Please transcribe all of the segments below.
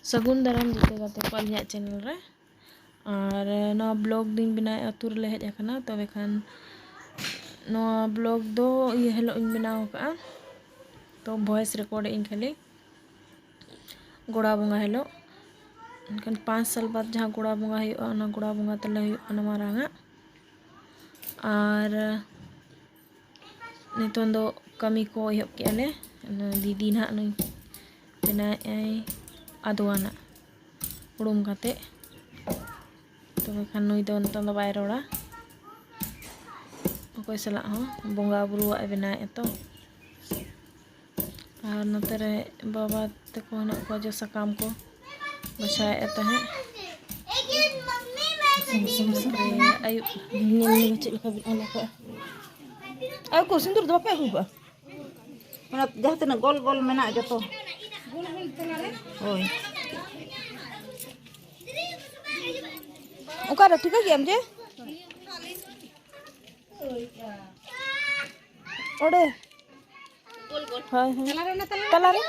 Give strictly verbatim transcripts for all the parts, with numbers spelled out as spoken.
ᱥᱟᱹᱜᱩᱱ ᱫᱟᱨᱟᱢ ᱡᱚᱛᱚ ᱜᱟᱛᱮ ᱠᱚ ᱟᱹᱞᱤᱧᱟᱜ ᱪᱮᱱᱮᱞ ᱨᱮ᱾ ᱟᱨ ᱱᱚᱣᱟ ᱵᱞᱚᱜ ᱫᱚᱧ ᱵᱮᱱᱟᱣᱮᱫᱼᱟ, ᱟᱹᱛᱩ ᱨᱮᱞᱮ ᱦᱮᱡ ᱟᱠᱟᱱᱟ᱾ ᱛᱚᱵᱮ ᱠᱷᱟᱱ ᱱᱚᱣᱟ ᱵᱞᱚᱜ ᱫᱚ ᱤᱭᱟᱹ ᱦᱤᱞᱳᱜ ᱤᱧ ᱵᱮᱱᱟᱣ ᱟᱠᱟᱫᱼᱟ, ᱛᱚ ᱵᱷᱚᱭᱮᱥ ᱨᱮᱠᱚᱨᱰ ᱮᱫ ᱟᱹᱧ ᱠᱷᱟᱹᱞᱤ᱾ ᱜᱚᱲᱟ ᱵᱚᱸᱜᱟ ᱦᱤᱞᱳᱜ, ᱮᱱᱠᱷᱟᱱ ᱯᱟᱸᱪ ᱥᱟᱞ ᱵᱟᱫᱽ ᱡᱟᱦᱟᱸ ᱜᱚᱲᱟ ᱵᱚᱸᱜᱟ ᱦᱩᱭᱩᱜᱼᱟ, ᱚᱱᱟ ᱜᱚᱲᱟ ᱵᱚᱸᱜᱟ ᱛᱟᱞᱮ ᱦᱩᱭᱩᱜ ᱠᱟᱱᱟ ᱢᱟᱨᱟᱝ ᱟᱜ᱾ ᱟᱨ ᱱᱤᱛᱚᱝ ᱫᱚ ᱠᱟᱹᱢᱤ ᱠᱚ ᱮᱦᱚᱵ ᱠᱮᱜᱼᱟ ᱞᱮ᱾ ᱚᱱᱟ ᱫᱤᱫᱤ ᱱᱟᱦᱟᱜ ᱱᱩᱭ ᱵᱮᱱᱟᱣᱮᱫ ᱟᱭ ᱟᱫᱣᱟᱱᱟᱜ ᱦᱩᱲᱩᱝ ᱠᱟᱛᱮ᱾ ᱛᱚᱵᱮ ᱠᱷᱟᱱ ᱱᱩᱭ ᱫᱚ ᱱᱤᱛᱚᱝ ᱫᱚ ᱵᱟᱭ ᱨᱚᱲᱟ ᱚᱠᱚᱭ ᱥᱟᱞᱟᱜ ᱦᱚᱸ, ᱵᱚᱸᱜᱟ ᱵᱩᱨᱩᱣᱟᱜ ᱮ ᱵᱮᱱᱟᱣᱮᱫᱼᱟ ᱛᱚ᱾ ᱟᱨ ᱱᱚᱛᱮ ᱨᱮ ᱵᱟᱵᱟ ᱛᱟᱠᱚ ᱦᱮᱱᱟᱜ ᱠᱚᱣᱟ, ᱡᱚ ᱥᱟᱠᱟᱢ ᱠᱚ ᱵᱟᱪᱷᱟᱣᱮᱫᱼᱟ ᱛᱟᱦᱮᱸᱫ᱾ ᱟᱹᱭᱩᱵ ᱧᱮᱞ ᱧᱮᱞ ᱪᱮᱫ ᱞᱮᱠᱟ ᱵᱤᱱ ᱚᱞ ᱟᱠᱟᱫᱼᱟ᱾ ᱟᱹᱜᱩ ᱠᱚ, ᱥᱤᱸᱫᱩᱨ ᱫᱚ ᱵᱟᱯᱮ ᱟᱹᱜᱩ ᱠᱟᱜᱼᱟ? ᱚᱱᱟ ᱡᱟᱦᱟᱸ ᱛᱤᱱᱟᱹᱜ ᱜᱳᱞ ᱜᱳᱞ ᱢᱮᱱᱟᱜ ᱡᱚᱛᱚ᱾ ᱦᱳᱭ᱾ ᱚᱠᱟᱨᱮ ᱴᱷᱤᱠᱟᱹ ᱠᱮᱜ ᱟᱢ ᱡᱮ? ᱚᱸᱰᱮ᱾ ᱦᱳᱭ, ᱦᱳᱭ᱾ ᱛᱟᱞᱟᱨᱮ᱾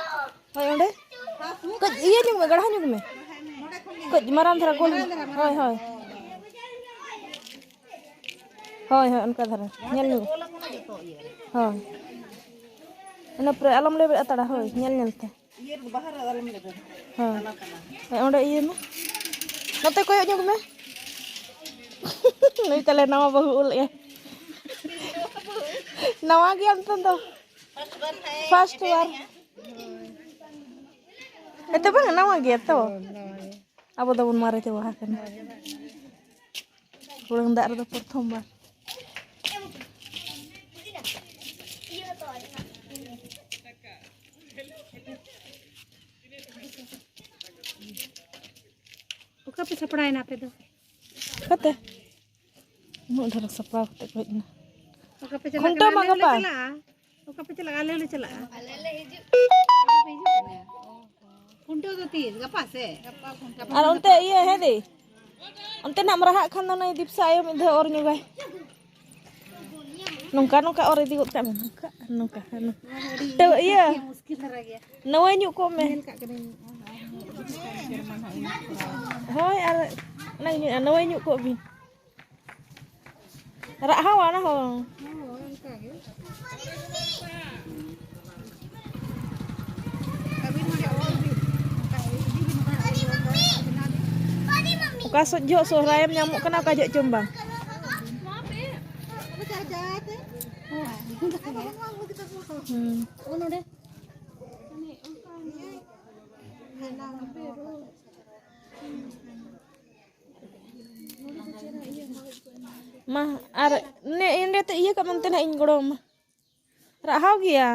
ᱦᱳᱭ, ᱚᱸᱰᱮ᱾ ᱠᱟᱹᱡ ᱤᱭᱟᱹ ᱧᱚᱜ ᱢᱮ, ᱜᱟᱲᱦᱟ ᱧᱚᱜ ᱢᱮ᱾ ᱠᱟᱹᱡ ᱢᱟᱨᱟᱝ ᱫᱷᱟᱨᱟ ᱜᱳᱞ ᱧᱚᱜ᱾ ᱦᱳᱭ, ᱦᱳᱭ᱾ ᱦᱳᱭ, ᱦᱳᱭ, ᱚᱱᱠᱟ ᱫᱷᱟᱨᱟ᱾ ᱧᱮᱞ ᱧᱚᱜ᱾ ᱦᱳᱭ᱾ ᱤᱱᱟᱹ ᱯᱚᱨᱮ ᱟᱞᱚᱢ ᱞᱮᱵᱮᱫ ᱦᱟᱛᱟᱲᱟ, ᱦᱳᱭ, ᱧᱮᱞ ᱧᱮᱞ ᱛᱮ᱾ ᱤᱭᱟᱹ ᱨᱮᱫᱚ ᱵᱟᱦᱟ ᱨᱮ ᱟᱞᱚᱢ ᱞᱮᱵᱮᱫᱟ᱾ ᱦᱳᱭ᱾ ᱛᱟᱞᱟ ᱛᱟᱞᱟ᱾ ᱦᱮᱸ, ᱚᱸᱰᱮ ᱤᱭᱟᱹ ᱢᱮ᱾ ᱱᱚᱛᱮ ᱠᱚᱭᱚᱜ ᱧᱚᱜ ᱢᱮ᱾ ᱱᱩᱭ ᱛᱟᱞᱮ ᱱᱟᱣᱟ ᱵᱟᱹᱦᱩ ᱚᱞ ᱮᱜᱼᱟᱭ᱾ ᱱᱟᱣᱟ ᱜᱮᱭᱟ ᱱᱤᱛᱚᱝ ᱫᱚ᱾ ᱯᱷᱟᱥᱴ ᱵᱟᱨ᱾ ᱦᱮᱸ ᱛᱚ ᱵᱟᱝ, ᱱᱟᱣᱟ ᱜᱮᱭᱟ ᱛᱚ᱾ ᱟᱵᱚ ᱫᱚᱵᱚᱱ ᱢᱟᱨᱮ ᱪᱟᱵᱟ ᱟᱠᱟᱱᱟ᱾ ᱦᱩᱲᱟᱹᱝ ᱫᱟᱜ ᱨᱮᱫᱚ ᱯᱨᱚᱛᱷᱚᱢ ᱵᱟᱨ᱾ ᱚᱠᱟ ᱯᱮ ᱥᱟᱯᱲᱟᱣᱮᱱᱟ ᱟᱯᱮ ᱫᱚ? ᱚᱠᱟᱛᱮ? ᱩᱱᱟᱹᱜ ᱰᱷᱮᱨ ᱥᱟᱯᱲᱟᱣ ᱠᱟᱛᱮ ᱠᱚ ᱦᱮᱡ ᱮᱱᱟ᱾ ᱚᱠᱟ ᱯᱮ ᱪᱟᱞᱟᱜ ᱠᱷᱩᱱᱴᱟᱹᱣ ᱠᱟᱱᱟ? ᱢᱟ ᱟᱞᱮ ᱦᱚᱸᱞᱮ ᱜᱟᱯᱟ᱾ ᱪᱟᱞᱟᱜᱼᱟ᱾ ᱚᱠᱟ ᱯᱮ ᱪᱟᱞᱟᱜᱼᱟ? ᱟᱞᱮ ᱦᱚᱸᱞᱮ ᱪᱟᱞᱟᱜᱼᱟ᱾ ᱟᱞᱮ ᱞᱮ ᱦᱤᱡᱩᱜ ᱠᱟᱱᱟ᱾ ᱟᱯᱮ ᱯᱮ ᱦᱤᱡᱩᱜ ᱠᱟᱱᱟ? ᱚ ᱦᱚᱸ᱾ ᱠᱷᱩᱱᱴᱟᱹᱣ ᱫᱚ ᱛᱤᱥ? ᱜᱟᱯᱟ ᱥᱮ? ᱜᱟᱯᱟ ᱠᱷᱚᱱ ᱟᱨ ᱜᱟᱯᱟ ᱚᱱᱛᱮ ᱤᱭᱟᱹ, ᱦᱮᱸ ᱫᱤ? ᱚᱱᱛᱮᱱᱟᱜ ᱮᱢ ᱨᱟᱦᱟᱜ ᱠᱷᱟᱱ ᱫᱚ ᱱᱩᱭ ᱫᱤᱯᱥᱟ ᱟᱭᱳ ᱢᱤᱫ ᱫᱷᱟᱣ ᱚᱨ ᱧᱚᱜᱟᱭ᱾ ᱱᱚᱝᱠᱟ, ᱱᱚᱝᱠᱟ ᱚᱨ ᱤᱫᱤ ᱜᱚᱫ ᱠᱟᱜ ᱢᱮ᱾ ᱱᱚᱝᱠᱟ, ᱱᱚᱝᱠᱟ, ᱱᱚᱝᱠᱟ᱾ ᱱᱚᱣᱟ ᱫᱚ ᱟᱹᱰᱤ ᱛᱚ ᱤᱭᱟᱹ, ᱢᱩᱥᱠᱤᱞ ᱫᱷᱟᱨᱟ ᱜᱮᱭᱟ᱾ ᱱᱟᱹᱣᱟᱹᱭ ᱧᱚᱜ ᱠᱚᱜ ᱢᱮ᱾ ᱧᱮᱞ ᱠᱟᱜ ᱠᱟᱹᱱᱟᱹᱧ᱾ ᱦᱳᱭ, ᱟᱨ ᱚᱱᱟᱧ ᱢᱮᱱᱟ, ᱱᱟᱹᱣᱟᱹᱭ ᱧᱚᱜ ᱠᱚᱜ ᱵᱤᱱ᱾ ᱨᱟᱜ ᱦᱚᱸ, ᱚᱱᱟ ᱦᱚᱸ᱾ ᱚᱠᱟ ᱥᱚᱡ ᱡᱚᱦᱚᱜ ᱥᱚᱦᱨᱟᱭᱮᱢ ᱧᱟᱢᱚᱜ ᱠᱟᱱᱟ, ᱚᱠᱟ ᱡᱚᱦᱚᱜ ᱪᱚᱝ ᱵᱟᱝ᱾ ᱦᱩᱸ᱾ ᱢᱟ, ᱟᱨ ᱱᱮ-, ᱮᱸᱰᱮ ᱛᱮ ᱤᱭᱟᱹ ᱠᱟᱜ ᱢᱮ, ᱚᱱᱛᱮ ᱱᱟᱜ ᱤᱧ ᱜᱚᱲᱚ ᱟᱢᱟ᱾ ᱨᱟᱜ ᱦᱟᱣ ᱜᱮᱭᱟ᱾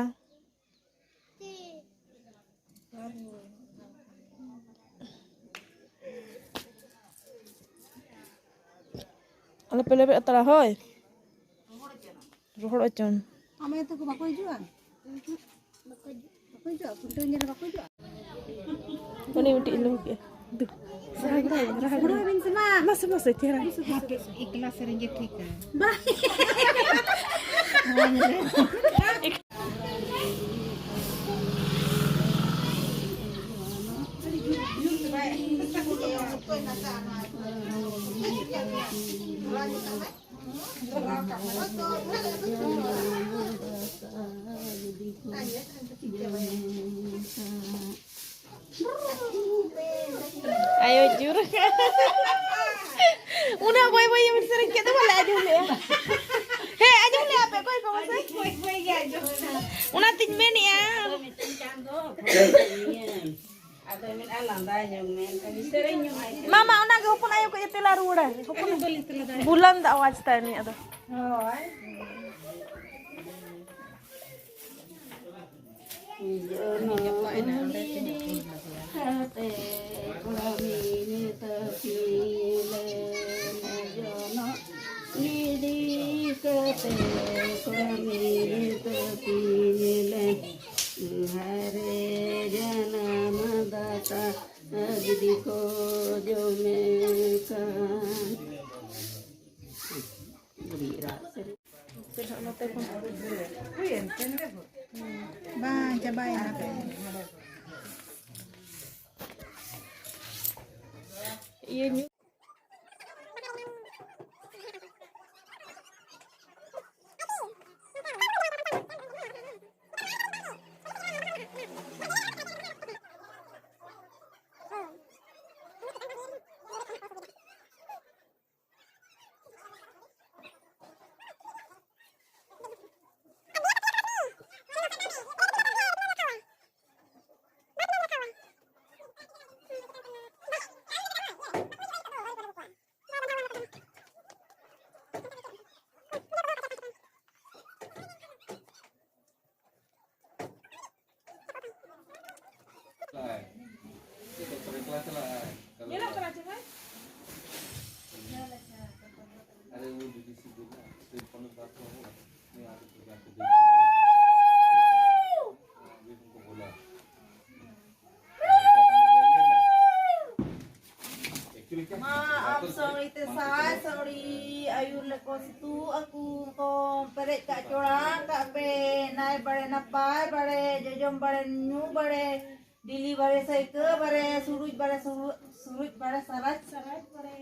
ᱟᱞᱚ ᱯᱮ ᱞᱮᱵᱮᱫ ᱦᱟᱛᱟᱲᱟ, ᱦᱳᱭ᱾ ᱨᱚᱦᱚᱲ ᱦᱚᱪᱚᱱ᱾ ᱟᱢ ᱟᱭᱳ ᱛᱟᱠᱚ ᱵᱟᱠᱚ ᱦᱤᱡᱩᱜᱼᱟ? ᱵᱟᱠᱚ ᱦᱤᱡᱩᱜᱼᱟ? ᱠᱷᱩᱱᱴᱟᱹᱣ ᱧᱮᱞ ᱵᱟᱠᱚ ᱦᱤᱡᱩᱜᱼᱟ? ᱩᱱᱤ ᱢᱤᱫᱴᱤᱡ ᱞᱩᱦᱩᱠ ᱮ᱾ ᱫᱩ᱾ ᱥᱚᱨᱦᱟᱭ, ᱥᱚᱨᱦᱟᱭ, ᱥᱚᱨᱦᱟᱭ᱾ ᱦᱩᱲᱩ ᱟᱹᱵᱤᱱ ᱥᱮ ᱵᱟᱝ? ᱢᱟᱥᱮ, ᱢᱟᱥᱮ, ᱪᱮᱦᱨᱟ᱾ ᱮᱠᱞᱟ ᱥᱮᱨᱮᱧ ᱜᱮ ᱴᱷᱤᱠᱟ᱾ ᱵᱟᱝ᱾ ᱟᱭᱳ ᱡᱩᱨ᱾ ᱩᱱᱟᱹᱜ ᱵᱟᱹᱭ ᱵᱟᱹᱭ ᱮᱢ ᱥᱮᱨᱮᱧ ᱠᱮᱫ ᱫᱚ ᱵᱟᱞᱮ ᱟᱸᱡᱚᱢ ᱞᱮᱜᱼᱟ᱾ ᱦᱮᱸ, ᱟᱸᱡᱚᱢ ᱞᱮᱜᱼᱟ ᱯᱮ, ᱚᱠᱚᱭ ᱠᱚ ᱢᱟᱥᱮ? ᱵᱟᱹᱭ ᱵᱟᱹᱭ ᱜᱮ ᱟᱸᱡᱚᱢ ᱮᱱᱟ᱾ ᱚᱱᱟᱛᱤᱧ ᱢᱮᱱᱮᱜᱼᱟ᱾ ᱟᱫᱚ ᱢᱮᱱᱟ ᱞᱟᱸᱫᱟ ᱧᱚᱜ ᱢᱮ, ᱠᱟᱹᱴᱤᱡ ᱥᱮᱨᱮᱧ ᱧᱚᱜ ᱢᱮ᱾ ᱢᱟ, ᱢᱟ, ᱚᱱᱟᱜᱮ ᱦᱚᱯᱚᱱ ᱟᱭᱳ ᱠᱚ ᱛᱮᱞᱟ ᱨᱩᱣᱟᱹᱲᱟ᱾ ᱦᱚᱯᱚᱱ ᱵᱩᱞᱟᱱᱫ ᱟᱣᱟᱡᱽ ᱛᱟᱭ ᱩᱱᱤᱭᱟᱜ ᱫᱚ᱾ ᱦᱳᱭ᱾ ᱡᱚᱱᱚᱢ ᱜᱤᱰᱤ ᱠᱟᱛᱮ ᱠᱚᱲᱟ ᱢᱤᱫ ᱛᱟᱹᱠᱤᱱ ᱞᱮ, ᱡᱚᱱᱚᱢ ᱜᱤᱰᱤ ᱠᱟᱛᱮ ᱠᱚᱲᱟ ᱢᱤᱫ ᱛᱟᱹᱠᱤᱱ ᱞᱮ, ᱦᱟᱭᱨᱮ ᱡᱟᱱᱟᱢ ᱫᱟᱛᱟ ᱡᱩᱫᱤ ᱠᱚ ᱡᱚᱢᱮ ᱠᱷᱟᱱ᱾ ᱵᱟᱝ, ᱪᱟᱵᱟᱭᱮᱱᱟ ᱛᱟᱭᱚᱢ᱾ ᱤᱭᱟᱹ ᱧᱩ᱾ ᱧᱮᱞᱚᱜ ᱠᱟᱱᱟ ᱪᱮ ᱵᱷᱟᱭ? ᱟᱨᱮ ᱩᱱᱤ ᱫᱤᱫᱤ ᱥᱤᱫᱩ ᱱᱟ, ᱥᱤᱫᱩ ᱠᱟᱹᱱᱩ ᱵᱟᱠᱚ ᱦᱚᱲ, ᱱᱤᱭᱟᱹ ᱟᱹᱰᱤ ᱠᱚ ᱜᱟᱛᱮ ᱫᱤᱫᱤ᱾ ᱟᱨ ᱩᱱᱠᱩ ᱵᱚᱞᱟ᱾ ᱢᱟ ᱟᱢ ᱥᱟᱹᱣᱲᱤ ᱛᱮ ᱥᱟᱭ ᱥᱟᱹᱣᱲᱤ ᱟᱹᱭᱩᱨ ᱞᱮᱠᱚ ᱥᱤᱛᱩ ᱟᱹᱠᱩ ᱠᱚ ᱯᱮᱨᱮᱡ ᱠᱟᱜ ᱪᱚᱲᱟ ᱠᱟᱜ ᱯᱮ, ᱱᱟᱭ ᱵᱟᱲᱮ ᱱᱟᱯᱟᱭ ᱵᱟᱲᱮ, ᱡᱚᱡᱚᱢ ᱵᱟᱲᱮ ᱧᱩ ᱵᱟᱲᱮ, ᱰᱤᱞᱤ ᱵᱟᱲᱮ ᱥᱟᱹᱭᱠᱟᱹ ᱵᱟᱲᱮ, ᱥᱩᱨᱩᱡ ᱵᱟᱲᱮ ᱥᱩᱨᱩᱡ ᱵᱟᱲᱮ ᱥᱟᱨᱟᱡ ᱥᱟᱨᱟᱡ ᱵᱟᱲᱮ᱾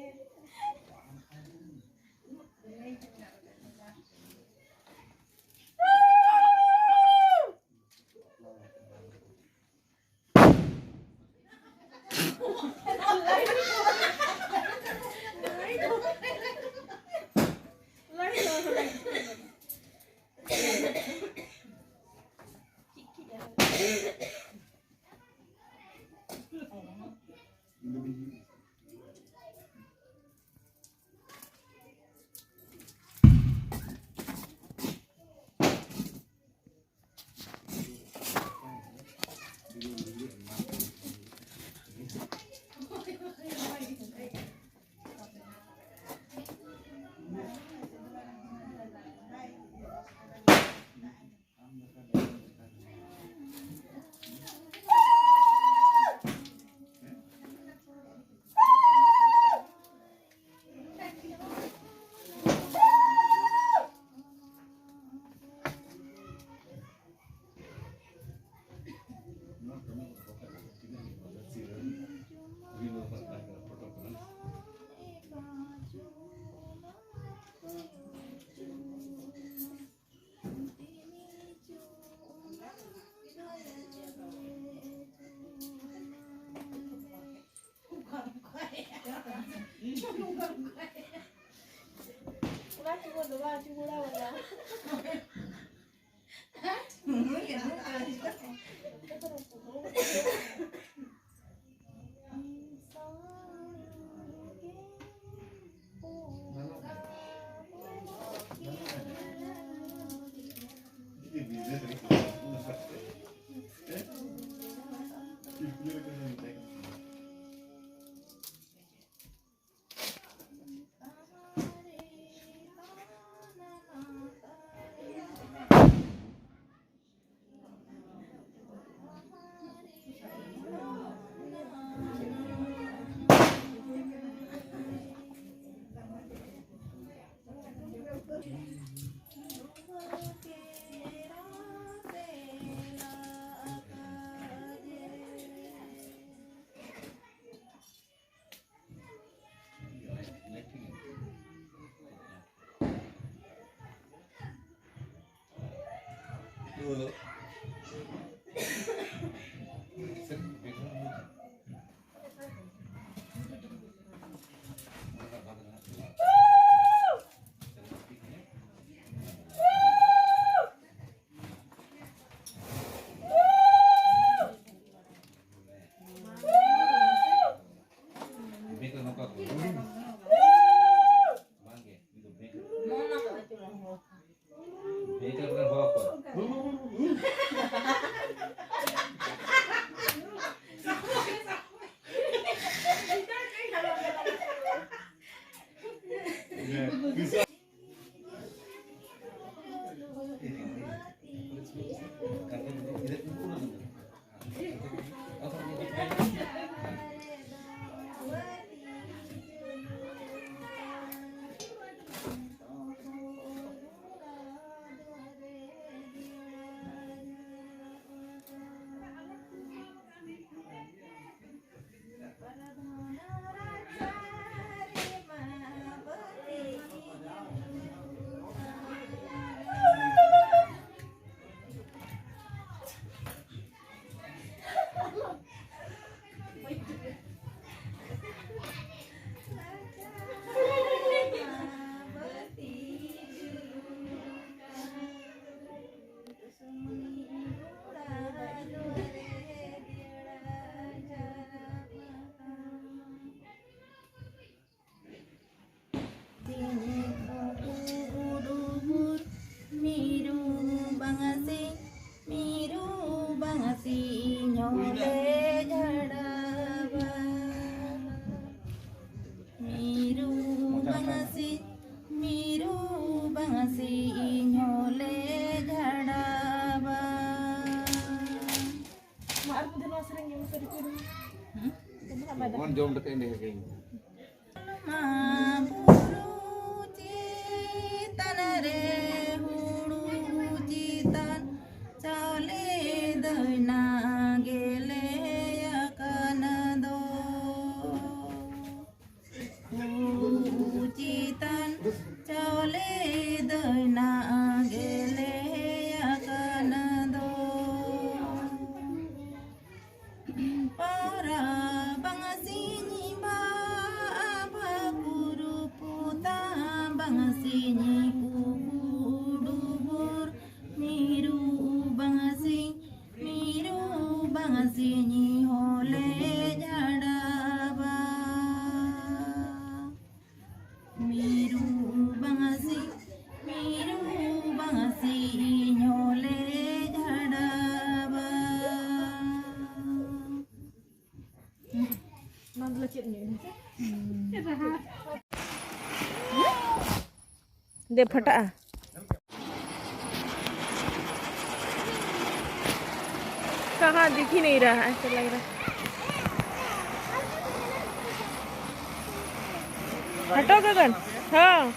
ᱵᱚᱱ ᱡᱚᱢ ᱞᱮᱠᱷᱟᱡ ᱤᱱᱟᱹ ᱜᱮ᱾ ᱢᱟ ᱵᱩᱨᱩ ᱪᱮᱛᱟᱱ ᱨᱮ ᱦᱩᱲᱩ ᱪᱮᱛᱟᱱ ᱪᱟᱣᱞᱮ ᱫᱟᱹᱭᱱᱟ ᱜᱮᱞᱮ ᱟᱠᱟᱱ ᱫᱚ᱾ ᱦᱩᱲᱩ ᱪᱮᱛᱟᱱ ᱪᱟᱣᱞᱮ ᱫᱟᱹᱭᱱᱟ ᱜᱮᱞᱮ ᱟᱠᱟᱱ ᱫᱚ᱾ ᱯᱟᱣᱨᱟ ᱵᱟᱝ ᱥᱤᱧ ᱵᱟ ᱟᱵᱟ ᱠᱩᱨᱩ ᱯᱩᱛᱟ ᱵᱟᱝ ᱥᱤᱧ ᱠᱩᱠᱩ ᱰᱩᱵᱩᱨ ᱢᱤᱨᱩ ᱵᱟᱝ ᱥᱤᱧ ᱢᱤᱨᱩ ᱵᱟᱝ ᱥᱤᱧ ᱦᱚᱞᱮ ᱡᱷᱟᱲᱟᱵᱟ᱾ ᱢᱤᱨᱩ ᱵᱟᱝᱥᱤ, ᱢᱤᱨᱩ ᱵᱟᱝᱥᱤ ᱧᱚᱞᱮ ᱡᱷᱟᱰᱟᱵᱟ᱾ ᱫᱮ ᱯᱷᱟᱴᱟᱜᱼᱟ᱾ कहाँ दिख ही नहीं रहा है, ऐसा लग रहा है। हटो गगन। हाँ।